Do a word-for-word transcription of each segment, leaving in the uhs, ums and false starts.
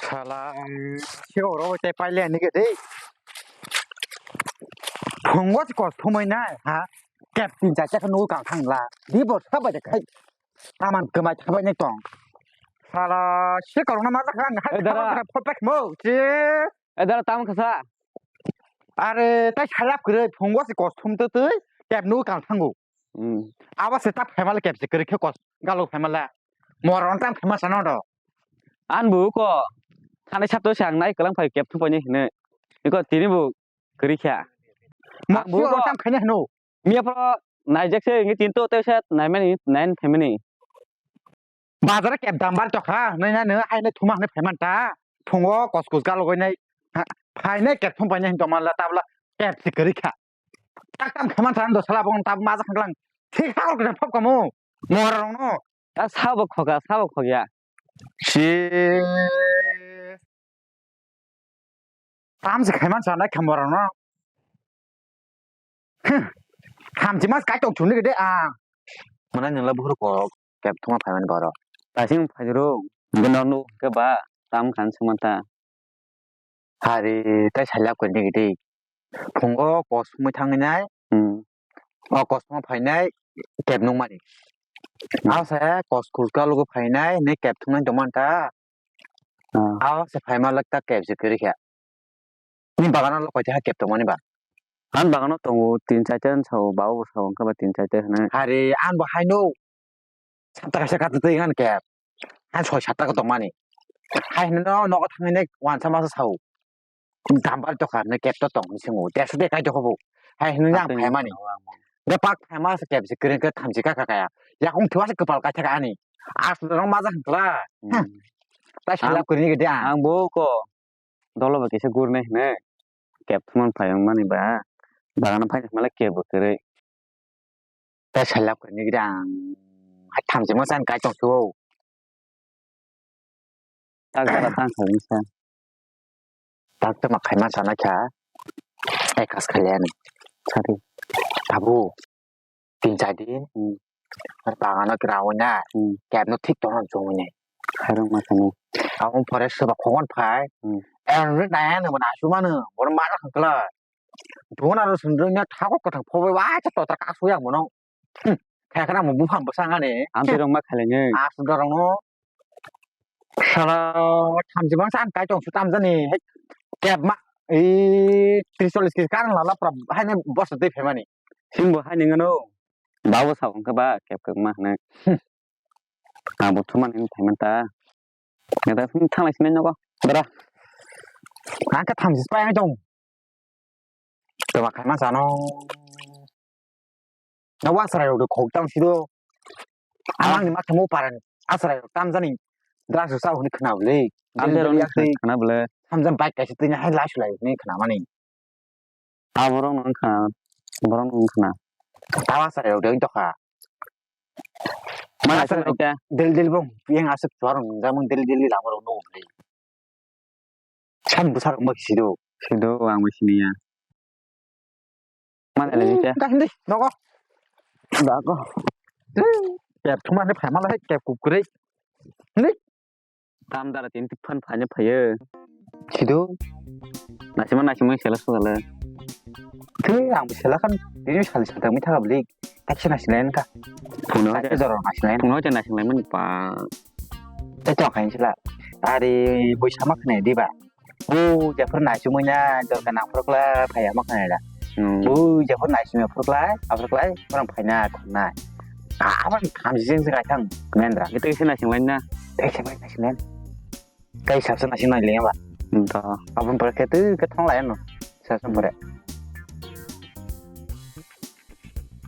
Sala, sio ro te paile ani ke dei. Phungo ko thumai nai ha. Kep tin cha cha no kang thang la. Di bo sa ba de khai. Taman kemai thabai nai tong. Sala, si korong na ma ta khang hai. Eh, dara. Thabai phot pek mo. Si. Eh, dara, tam khasa. Are, tai salap kre phungo si ko thum te tei. Kep no kang thango. Hmm. Abo se ta phaimale kep se kwrwi khe kos galo phaimale. Moron tang phaima sano do. An bu ko. Thani sap to sang nai kwlang phai kep thupai ni hine. Iko tini bu kwrwi kha. Mo ang bu ko. Moron tang khaina hino. Miya pro nai jak se ngi tin to te se nai mani nai phaimani. Bazar kep dam bar tokha, nai na nai hai nai thuma hanai phaiman ta. Phungo kos kos galo goi nai. Ha, phai nai kep thum phai nai hinto manla tabla kep si kwrwi kha. Tak tam khaiman sa do sala bong tab maja khanglang. Thik ha kok phop kamu. Mora rong no. Ta sabo khoga, sabo khogya. Si. Tam se khaiman sa nai khamorang no. Hm. Thamchi mas kai tong chuni de a. Mana nila buhur ko kep thuma phaiman boro. Tasing phajro. Gino nu ke ba tam khan sumanta. Hari tai salap kani de. Phungo kosmoi thangnai. Hmm. O kosmo phainai kep nungmani. Hmm. Asa kos kulka lugo phainai ne kep thungnai domanta. Ah. Aw se phaima lak ta kep se kwrwi kha. Ni bagano lo koicha kep tongmani ba? An bagano tongo tin chaita sa o, ba o sa o, kaba tin chaita hwnwi. Hari an bo haino. Satta kaisa kata twi ngan kep. An soi satta ko tongmani. Hai hwnwi no nogo thangwi ne wansa masa sa o. Dambal tokha ne kep to tong hinwi swngo. Te su de kai tokho bo. Hai hwnwi ang phaimani. De pak phaima se kep se kwrwi khe thamchi ka ka kaya. Yakung thwa se kwpal kaithaka ani. As rong maja hwnkla. Hmm. Tai sala kwrwi ni gede ang. Ang bo ko dolo ba kisa gurne hne. Kep thuman phai wng mani ba. Bagano phai mala kep bo kwrwi. Tai sala kwrwi ni gede ang. Hai thamchi mo san kai tong su. Tak jara tang kha wngsa. Tak tama khaima sana kha. Ekas khalian. Sari. Tabu. Tin char din. Hmm. Ar bagano kira wina. Hmm. Kep no thik tong chong wina. Khairok ma khamu. Abong pore soba khokon phai. Hmm. En re naya no mana sumano. Bor mana khangkla. Dona ro sundro nya thago kothang phobe wa cha totra kasu yang mono. Hmm. Kaya kana mo buphang bwsang ani. Amtwi rok ma khailai nai. Asu dorong no. Sala thamchi bang san kai tong su tam jani. Kep ma. I tris chollis kg karan lala pra hai ne bosta tei phaimani. Simbo hai nengano. Babo sa wngkha ba kep kek ma hwnwi. Hmm. Abo thumani wng phaimanta. Ngada thanglai sinai nogo. Dara. Angkhe thamchi pai tong. Tama khaima sano. Na wa sarai rok khok tang sido. Amang ni ma khamo paran. Asarai rok tam jani. Dra su sa huni khna bole. Tam jani yak tei khna bole. Tam jan bike kaisa tei hai lai su lai ni khna mani. Aborok no wngkha, borok no wngkha na. Tawa sa rok deng tokha. Mana sa rok del del bong yang asuk chuarong nung jamung del del lama rok nung le. San bwsa rok mak sido. Sido ang bai sini ya. Mana le ke? Dah hindi nogo. Dago. Kep thuma ne phaima lai kep kukrei. Ni. Tam dara tin tip phan phaina phayo. Sido. Nasima nasima sela sugala. Thwi ang sela khan tini sal sal tangwi thaga blik. Taksa nasinai ka. Puno ta joro nasinai. Puno ja nasinai mani pa. Ta chok hain sela. Are boi sama khne diba. O japhar naisumui na dorka nang phurukla phaya ma khne da. Hmm. O japhar naisumui phurukla aphurukla orang phaina khna. Abang khamjing se kaithang mendra. Ito isi nasinglai na. Taksa bai nasinai. Kai sabsa naising nai leng ba. Hmm, to. Abang pore khe twi khe thang lai no. Sabsa pore.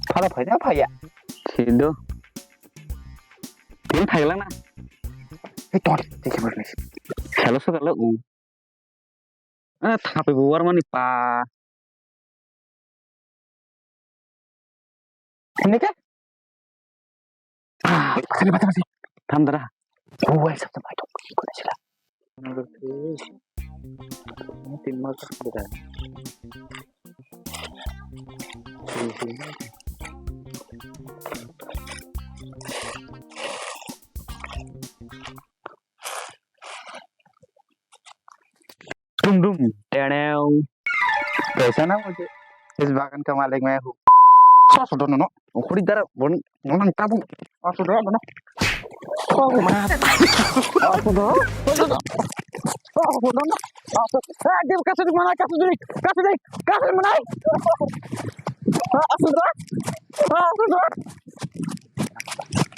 Phara phai na phai ya. Sido. Tin phai lang na. Ei tor, tei khe bor nai. Salo so galo u. Ah, thapi bu war mani pa. Ini ke? Ah, pati pati pati. Tham dara. Oh, wai sab sab ai tok. Kau dah sila. Number three. Ini tim mas sudah. Dum dum. Teneu. Kaisa na mujhe. Is bagan ka malik main hu. Sa sudo no no. Khuri dara bon. Nonang tabung. Asu do, no. Oh, ma. Asu do. Asu do, no. Asu. Ah, dia kasih di mana? Kasih di, kasih di, kasih di mana? Ah, asu do. Ah, asu do.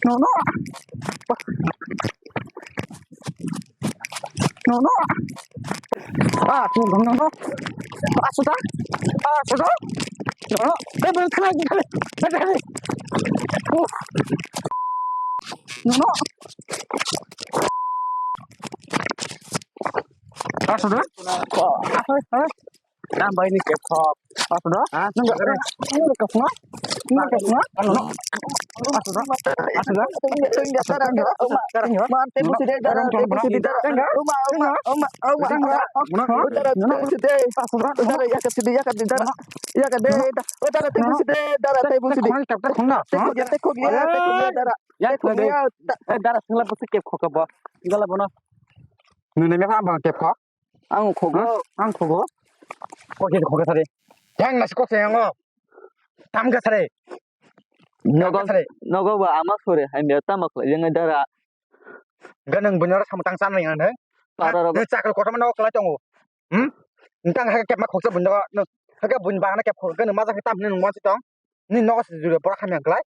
No, no. No, no. Ah, no, no, no. Ah, sudah. Ah, sudah. No, no. Eh, belum kena lagi, kena. Kena lagi. Uh. No, no. Ah, sudah. Ah, ah, ah. Nang bai ni kepkhok. Asu do? Ha? Nang bai ni kepkhok? Nang kepkhok? Asu do? Asu do? Tengga, tengga, tara, tengga, uma, tara, tengga. Ma, te busi de, tara, te busi de, tara. Tengga. Uma, uma, uma, uma, tengga. Uma, uma, tara, te busi de. Asu do? Tara, ya ka sidi, ya ka di, tara. Ya ka de, ta-, o tara, te busi de, tara, te busi de. Khong, khong, khong na. Te khok ya, te khok ya, te khok ya, tara. Ya, te khok ya, ta-, eh, tara, singla busi kepkhok bo. Gala bono. Nune me pha bang kepkhok. Ang khogo. Ang khogo. Kok se kok sare. Yang nasi kok se yang o. Tam ka sare. Nogo, sare. Nogo ba ama sore. Hai me tam khlai yang dara. Ganang bunyara samtang san yang ne. Para ro. Ne chakal kotor mana khlai tongo. Hmm? Entang ha kep ma khoksa bunyara. Haka buny ba na kep khok ganang ma ja tam ne nung ma tong. Ni nogo se jure pora khamya khlai.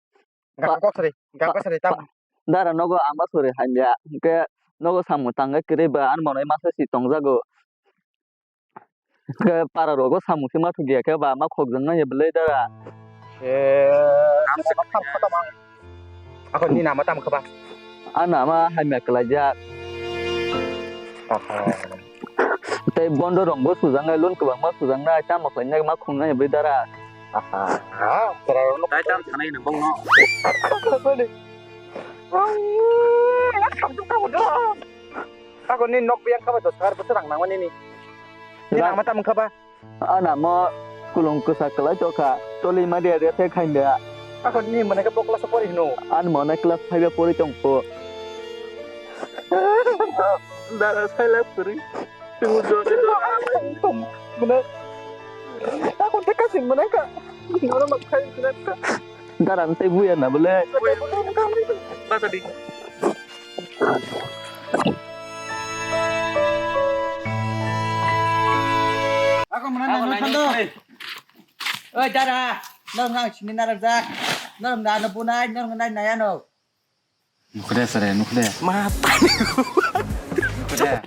Gakha kok sari, gakha sari tam. Dara nogo ama sori hanya. Ke nogo samung tangga kiri ba an monoi masa si tongjago. Ke para rogo samung si ma thugia ke ba ma khokjang nai belai dara. Eh, nama tam kha tam. Ako ni nama tam kha ba? Ana ma hamya kelaja. Aha. Tei bondo rong bo sujak nai, loan kwbangma sujak nai, tamo khlai nai ma khum nai bwrwi dara. Aha. Ha, chwrai rok no. Tai tam sanai nang bong no. Ako ni nok biyang kha ba dos hajar bwswk rang nangmani ni. Ni rang ma tam kha ba? Ana mo kulung kwsa kwlai tokha, toli ma dia dia se khainda. Ako ni mane ka bo class pori hino. An mo na class five pori tong po. Dara saila puri. Tungu jore. Mane. Ako te kasing mane ka. Mane ma khai mane ka. Dara tei buya na bole. Basa di. Ako mana nang thando. Oi dara, norok nang sini narajak. Norok nang bunai, norok nang naya no. Nukhde sare, nukhde. Ma. Nukhde.